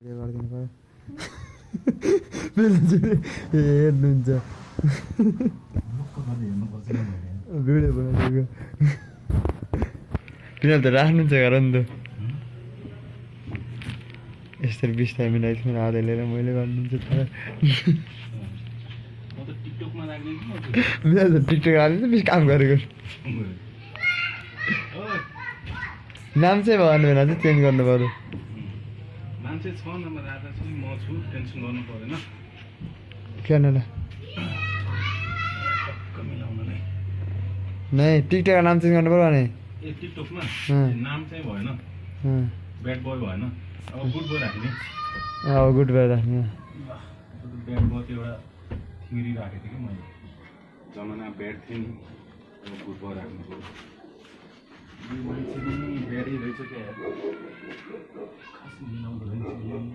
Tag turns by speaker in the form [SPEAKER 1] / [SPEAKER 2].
[SPEAKER 1] गरिदिनु पर्यो हेर्नुहुन्छ भिडियो बनाइदिएको तिनीहरू त राख्नुहुन्छ घर नि त यसरी बिस्तारै मिलाइदिनु आधा लिएर मैले गर्नुहुन्छ मेरो त टिकटक हाल्नु बेसी काम गरेको नाम चाहिँ भगवान् बेला चाहिँ चेन्ज गर्नु पर्यो
[SPEAKER 2] मान्छे छ नम्बर राजा चाहिँ म छु टेन्सन गर्नु पर्दैन
[SPEAKER 1] किन ल
[SPEAKER 2] मिलाउन नै
[SPEAKER 1] नै टिकटक नाम चेन्ज गर्नु पर्यो भने
[SPEAKER 2] ए टिकटकमा नाम चाहिँ भएन ब्याड बोय भएन अब गुड बोय राख्ने
[SPEAKER 1] अब गुड बोय राख्ने
[SPEAKER 2] ब्याड बोय त एउटा थिरी राखेको थिएँ कि मैले जमाना ब्याड थिएँ नि अब गुड बोय राख्नु पर्यो यो मान्छे पनि ब्याडै रहेछ क्या खास मिलाउँदो रहेछ